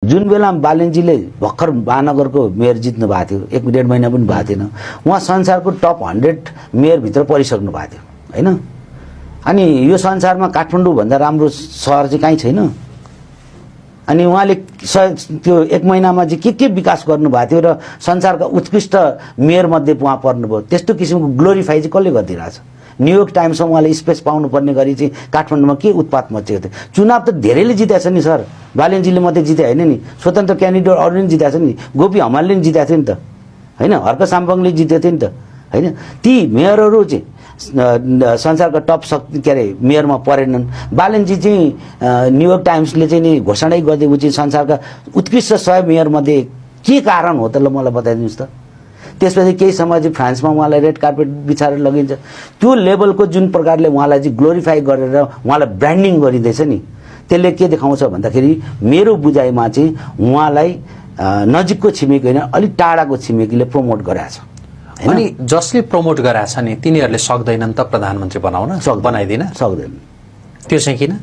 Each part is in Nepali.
जुन बेलामा बालेनजीले भर्खर महानगरको मेयर जित्नु भएको थियो 1.5 महिना पनि भएको थिएन उहाँ संसारको टप 100 मेयरभित्र परिसक्नु भएको थियो होइन अनि यो संसारमा काठमाडौँ भन्दा राम्रो सहर चाहिँ कहीँ छैन अनि उहाँले त्यो 1 महिनामा चाहिँ के विकास गर्नु भएको थियो र संसारका उत्कृष्ट मेयर मध्ये उहाँ पर्नुभयो त्यस्तो किसिमको ग्लोरिफाई चाहिँ कसले गरिदिरहेछ न्युयोर्क टाइम्समा उहाँले स्पेस पाउनुपर्ने गरी चाहिँ काठमाडौँमा के उत्पात मचेको थियो चुनाव त धेरैले जितेको छ नि सर बालेनजीले मात्रै जिते होइन नि स्वतन्त्र क्यान्डिडेट अरूले पनि जितेको छ नि गोपी हमालले पनि जितेको थियो नि त होइन हर्क साम्पाङले जितेको थियो नि त होइन ती मेयरहरू चाहिँ संसारका टप के अरे मेयरमा परेनन् बालेनजी चाहिँ न्युयोर्क टाइम्सले चाहिँ नि घोषणै गरिदिएपछि संसारका उत्कृष्ट 100 मेयरमध्ये के कारण हो त ल मलाई बताइदिनुहोस् त त्यसपछि केही समय चाहिँ फ्रान्समा उहाँलाई रेड कार्पेट बिछाएर लगिन्छ त्यो लेभलको जुन प्रकारले उहाँलाई चाहिँ ग्लोरिफाई गरेर उहाँलाई ब्रान्डिङ गरिँदैछ नि त्यसले के देखाउँछ भन्दाखेरि मेरो बुझाइमा चाहिँ उहाँलाई नजिकको छिमेकी होइन अलिक टाढाको छिमेकीले प्रमोट गराएको छ अनि जसले प्रमोट गराएको छ नि तिनीहरूले सक्दैनन् त प्रधानमन्त्री बनाउन बनाइदिन सक्दैन त्यो चाहिँ किन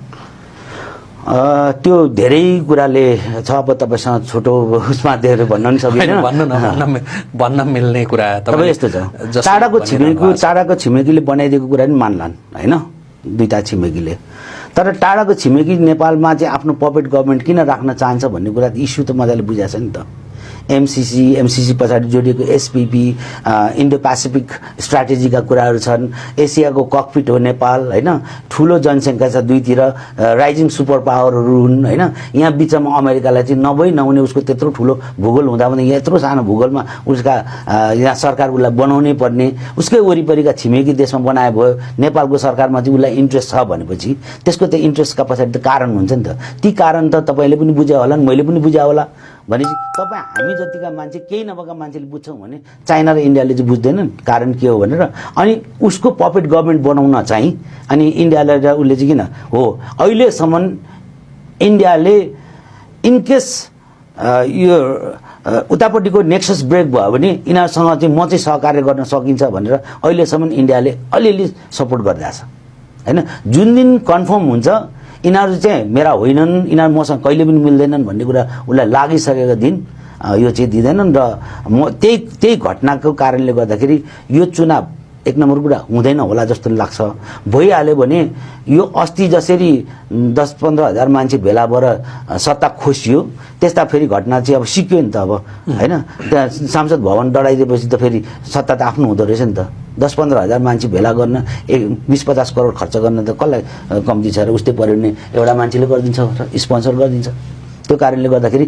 त्यो धेरै कुराले छ अब तपाईसँग छोटो उसमा दिएर भन्न नि सकिदैन भन्न मिल्ने कुरा तपाईँ यस्तो छ टाढाको छिमेकीले बनाइदिएको कुरा नि मान्लान् होइन दुईटा छिमेकीले तर टाढाको छिमेकी नेपालमा चाहिँ आफ्नो पपेट गभर्नमेन्ट किन राख्न चाहन्छ भन्ने कुरा इस्यु त मजाले बुझाएको छ नि त एमसीसी पछाडि जोडिएको एसपीपी इन्डो पेसिफिक स्ट्राटेजीका कुराहरू छन् एसियाको ककपिट हो नेपाल होइन ठुलो जनसङ्ख्या छ दुईतिर राइजिङ सुपर पावरहरू हुन् होइन यहाँ बिचमा अमेरिकालाई चाहिँ नहुने उसको त्यत्रो ठुलो भूगोल हुँदा पनि यहाँ यत्रो सानो भूगोलमा उसका यहाँ सरकार उसलाई बनाउनै पर्ने उसकै वरिपरिका छिमेकी देशमा बनाए भयो नेपालको सरकारमा चाहिँ उसलाई इन्ट्रेस्ट छ भनेपछि त्यसको त्यो इन्ट्रेस्टका पछाडि त कारण हुन्छ नि त ती कारण त तपाईँले पनि बुझ्या होला मैले पनि बुझ्या होला भनेपछि तपाईँ हामी जतिका मान्छे केही नभएका मान्छेले बुझ्छौँ भने चाइना र इन्डियाले चाहिँ बुझ्दैनन् कारण के हो भनेर अनि उसको पपेट गभर्नमेन्ट बनाउन चाहिँ अनि इन्डियालाई उसले चाहिँ किन हो अहिलेसम्म इन्डियाले इनकेस यो उतापट्टिको नेक्सस ब्रेक भयो भने यिनीहरूसँग चाहिँ म चाहिँ सहकार्य गर्न सकिन्छ भनेर अहिलेसम्म इन्डियाले अलिअलि सपोर्ट गरिरहेछ होइन जुन दिन कन्फर्म हुन्छ यिनीहरू चाहिँ मेरा होइनन् यिनीहरू मसँग कहिले पनि मिल्दैनन् भन्ने कुरा उसलाई लागिसकेको दिन यो चाहिँ दिँदैनन् र म त्यही घटनाको कारणले गर्दाखेरि यो चुनाव 1 नम्बर कुरा हुँदैन होला जस्तो लाग्छ भइहाल्यो भने यो अस्ति जसरी 10-15 हजार मान्छे भेला भएर सत्ता खोसियो त्यस्ता फेरि घटना चाहिँ अब सिक्यो नि त अब होइन त्यहाँ सांसद भवन डढाइदिएपछि त फेरि सत्ता त आफ्नो हुँदो रहेछ नि त 10-15 हजार मान्छे भेला गर्न 20-50 करोड खर्च गर्न त कसलाई कम्ती छ र उस्तै पर्यो भने एउटा मान्छेले गरिदिन्छ स्पोन्सर गरिदिन्छ त्यो कारणले गर्दाखेरि